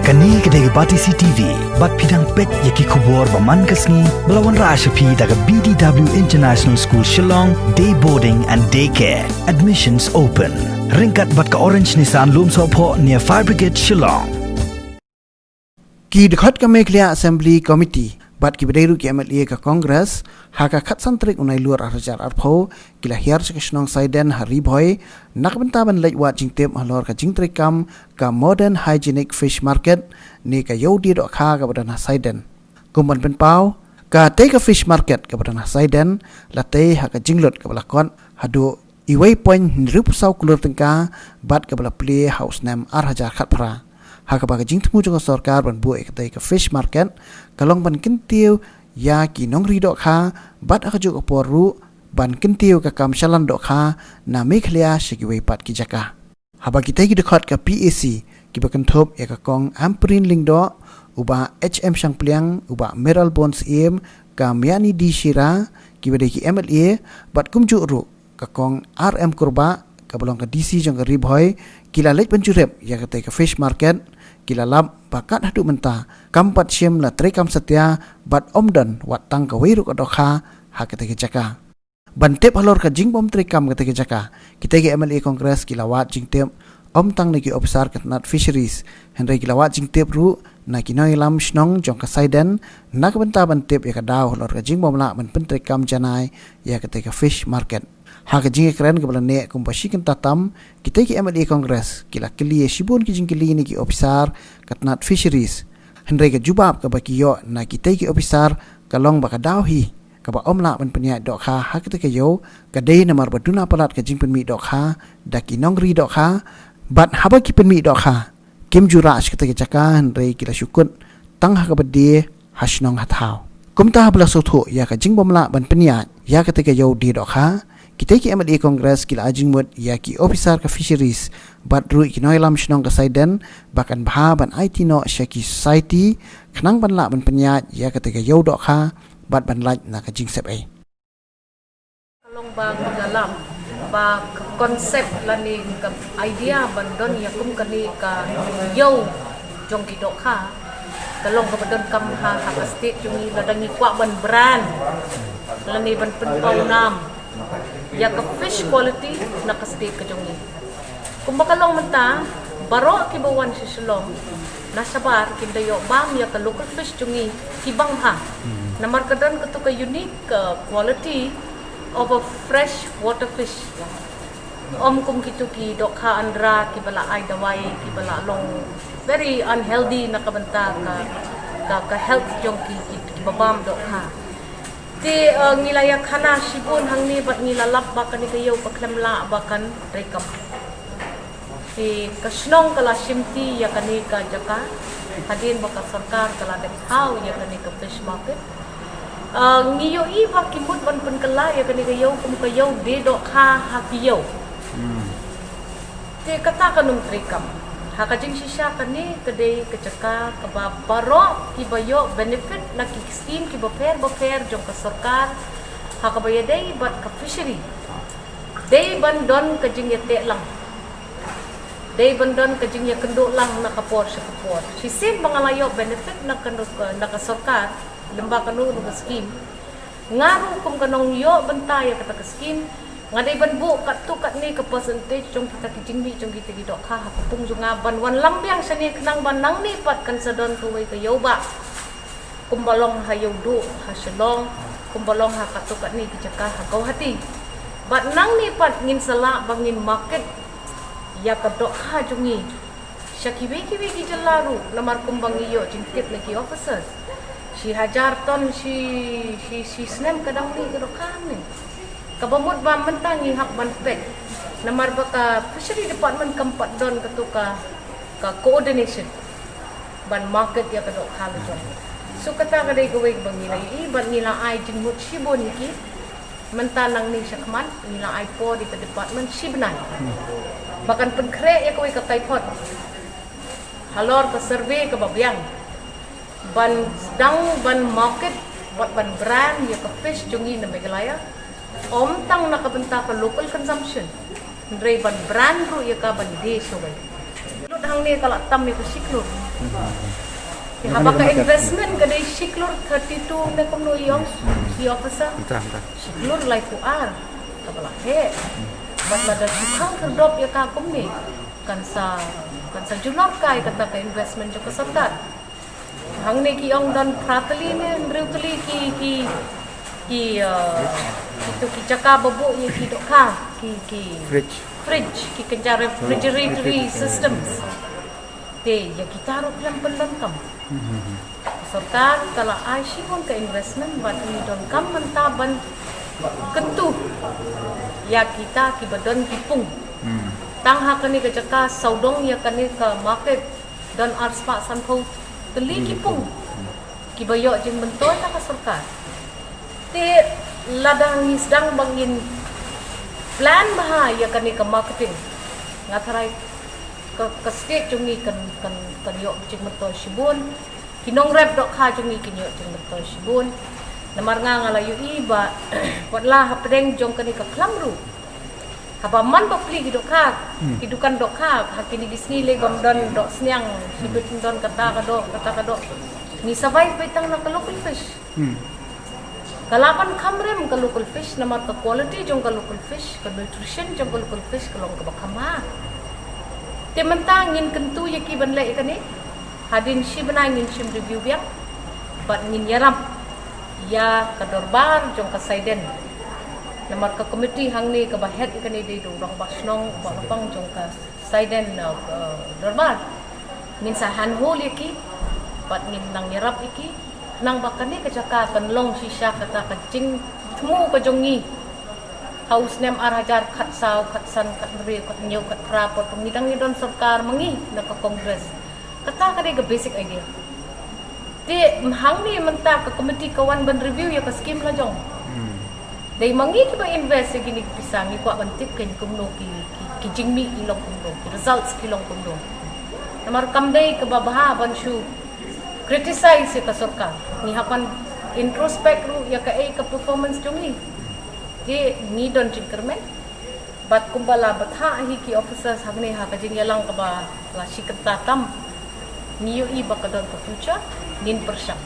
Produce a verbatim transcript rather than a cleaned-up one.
Kane ka dei ka Batesi T V, bad phi dang peit ïa ki khubor ba man ka sngi, ba la wanrah sha phi da ka B D W International School Shillong, Day Boarding and Day Care. Admissions open. Ryngkat bad ka Orange Nissan Lumsohphoh near Fire Brigade Shillong. Ki dkhot ka Meghalaya Assembly Committee bad ki ba dei ruh ki M L A ka Congress, ha ka khatsan tarik u Nailur ar hajar arphew, ki la hiar sha ka shnong Saiden ha Ri Bhoi, na ka bynta ban leit wad jingtip halor ka jingtrei kam ka Modern Hygienic Fish Market, ne ka ïew die dohkha kaba don ha Saiden. Kum ban pynpaw, katei ka fish market kaba don ha Saiden, la tei ha ka jinglut kaba la kot haduh uwei point hynriewphew saw klur tyngka, bad kaba la plie ha u snem ar hajar khatphra. Ha kaba ka jingthmu jong ka sorkar ban buh ïa katei ka fish market, ka long ban kyntiew ïa ki nongri dohkha, bad ha kajuh ka por ruh, ban kyntiew ka kam shalan dohkha na Meghalaya sha kiwei pat ki jaka. Haba kitei ki dkhot ka P A C, ki ba kynthup ïa ka Kong Ampareen Lyngdoh, u Bah H M Shangpliang, u Bah Mayralborn Syiem, ka Miani D Shira, ki ba dei ki M L A, bad kumjuh ruh ka Kong R M Kurbah, kaba long ka D C jong ka Ri Bhoi, ki la leit ban jurip ïa katei ka fish market, ki la lap ba kat haduh mynta, kam pat shym la trei kam satia, bad ym don wat tang kawei ruh ka dohkha ha katei ka jaka. Ban tip halor ka jingbym trei kam katei ka jaka, kitei ki M L A Congress ki la wad jingtip, ym tang na ki ophisar ka tnat Fisheries, hynrei ki la wad jingtip ruh na ki nongïalam shnong jong ka Saiden, na ka bynta ban tip ïa ka daw halor ka jingbym lah ban pyntrei kam janai ïa katei ka fish market. Ha ka jingïakren kaba la neh kumba shi kynta tam, kitei ki M L A Congress ki la kylli ïa shibun ki jingkylli na ki ophisar ka tnat Fisheries. Hynrei ka jubab kaba ki ïoh na kitei ki ophisar ka long ba ka daw hi kaba ym lah ban pynïaid dohkha ha katei ka ïew, ka dei namar ba duna palat ka jingpynmih dohkha da ki nongri dohkha, bad haba ki pynmih dohkha, kim ju rah sha katei ka jaka, hynrei ki la shu kut tang ha kaba die ha shnong ha thaw. Kumta haba la sngewthuh ïa ka jingbym lah ban pynïaid ïa katei ka ïew die dohkha, kitei ki M L A Congress ki la ai jingmut ïa ki ophisar ka Fisheries, bad ruh ki nongïalam shnong ka Saiden, ba kan bha ban aiti noh sha ki society, khnang ban lah ban pynïaid ïa katei ka ïew dohkha, bad ban lait na ka jingsep ei. Ka long ba ka lam, ba ka concept lane ka idea ban don ïa kum kane ka ïew jong ki dohkha, ka long kaba donkam ha, ha ka state jong ngi, lada ngi kwah ban brand lane ban pynpaw nam ïa ka fish quality na ka state ka jong ngi. Kumba ka long mynta, baroh kiba wan sha Shillong na shabar kin da ïoh bam ïa ka local fish jong ngi, ki bang bha. Namar ka don kato ka unique, uh, quality of a fresh water fish. Ym kum kito ki dohkha andra kiba la ai dawai, kiba la long very unhealthy na ka bynta ka, ka, ka health jong ki, ki, kiba bam dohkha. Te, uh, ngi la ïa khana shibun hangne bad ngi la lap ba kane ka ïew ka khlem lah ba kan trei kam. Te ka shnong ka la shimti ïa kane ka jaka, hadien ba ka sorkar ka la dep thaw ïa kane ka fish market. Uh, ngi ïohi ba ki mut ban pynkylla ïa kane ka ïew kum ka ïew die dohkha ha ki ïew. Te kata kan ym trei kam. Ha ka jingshisha kane ka dei ka jaka kaba baroh kiba ïoh benefit na ki skim kiba pher bapher jong ka sorkar, ha kaba ïadei bad ka fishery, dei ban don ka jingïateh lang, dei ban don ka jingïakynduh lang na ka por sha ka por. Shisien ba nga la ïoh benefit na ka, na ka sorkar, lyngba kano kano ka skim, nga ruh kum ka nongïoh bynta ïa kata ka skim, nga dei ban buh katto katne ka percentage jong kita ki jingmih jong kita ki dohkha ha ka pung jong nga ban wanlam biang shane khnang ba nangne pat kan sa don kawei ka ïewbah kumba long ha Ïewduh ha Shillong, kumba long ha katto katne ki jaka ha Guwahati. Bad nangne pat ngin sa lah ba ngin market ïa ka dohkha jong ngi sha kiwei kiwei ki jylla ruh, namar kumba ngi ïoh jingtip na ki officers, shi hajar ton shi, shi, shi snem ka dang mih ka dohkha ne. Kaba mut ba mynta ngi hap ban peit, namar ba ka Fishery Department kam pat don kato ka, ka coordination ban market ïa ka dohkha la jong. So kata ka dei kawei kaba ngi la ïohi bad ngi la ai jingmut shibun ïa ki. Mynta nangne shakhmat ngi la ai por ïa ka department shi bnai ba kan pynkhreh ïa kawei ka kaipot halor ka survey kaba biang ban sdang ban market bad ban brand ïa ka fish jong ngi na Meghalaya, ym tang na ka bynta ka local consumption, hynrei ban brand ruh ïa ka ban die shawei. Hangne ka la tam ïa ka shi klur. Ki haba ka investment ka dei shi klur thirty-two ne kumno ïong, shi officer. Mynta, mynta. Shi klur laiphew ar. Kaba la heh. Bad lada shu khang khyrdop ïa ka kumne, kan sa, kan sa junar kai kata ka investment jong ka sorkar. Hangne ki ong don phra tylli ne hynriew tylli ki, ki, ki, uh, kitu ki jaka ba buh ïa ki dohkha, ki, ki fridge, ki kynja refrigerator systems. Te ïa kita ruh khlem pyndonkam. Sorkar ka la ai shibun ka investment bad ngi donkam mynta ban kyntu ïa kita kiba don ki pung. Tang ha kane ka jaka sawdong ïa kane ka market don arspah sanphew tylli ki pung kiba ïoh jingmyntoi na ka sorkar. Te lada ngi sdang ba ngin plan bha ïa kane ka marketing, nga tharai ka, ka state jong ngi kan, kan, kan ïoh jingmyntoi shibun. Ki nongrep dohkha jong ngi kin ïoh jingmyntoi shibun. Namar nga, nga la ïohi ba wat la hapdeng jong kane ka khlam ruh, haba man bapli ki dohkha, ki dukan dohkha ha kine ki sngi lei bym don doh sniang, shibit don kata ka doh, kata ka doh. Ngi survive beit tang na ka local fish. Ka la ban kham rem ka local fish namar ka quality jong ka local fish, ka nutrition jong ka local fish ka long kaba kham bha. Te mynta ngin kyntu ïa ki ban leh ïa kane. Hadien shi bnai ngin shim review biang bad ngin ïarap ïa ka dorbar jong ka Saiden. Namar ka committee hangne kaba head ïa kane dei u rangbah shnong, u bah lympang jong ka Saiden, uh, uh, dorbar. Ngin sa handhold ïa ki bad ngin nang ïarap ïa ki khnang ba kane ka jaka kan long shisha kata ka jingthmu ka jong ngi. Ha u snem ar hajar khatsaw, khatsan, khathynriew, khathynñiew, khatphra, por ba ngi dang ïa don sorkar ma ngi na ka Congress. Kata ka dei ka basic idea. Te hangne mynta ka committee ka wan ban review ïa ka scheme la jong. Dei ma ngi kiba invest ïa kine ki pisa, ngi kwah ban tip kein kumno ki, ki, ki jingmih ki long kumno, ki results ki long kumno. Namar kam dei kaba bha ban shu criticize ïa ka sorkar. Ngi hap ban introspect ruh ïa kaei ka performance jong ngi. Te ngi don jingkyrmen. Bad kumba la bthah hi ki officers hangne ha ka jingïalang kaba la shi kynta tam, ngi ïohi ba ka don ka future, ngin pyrshang.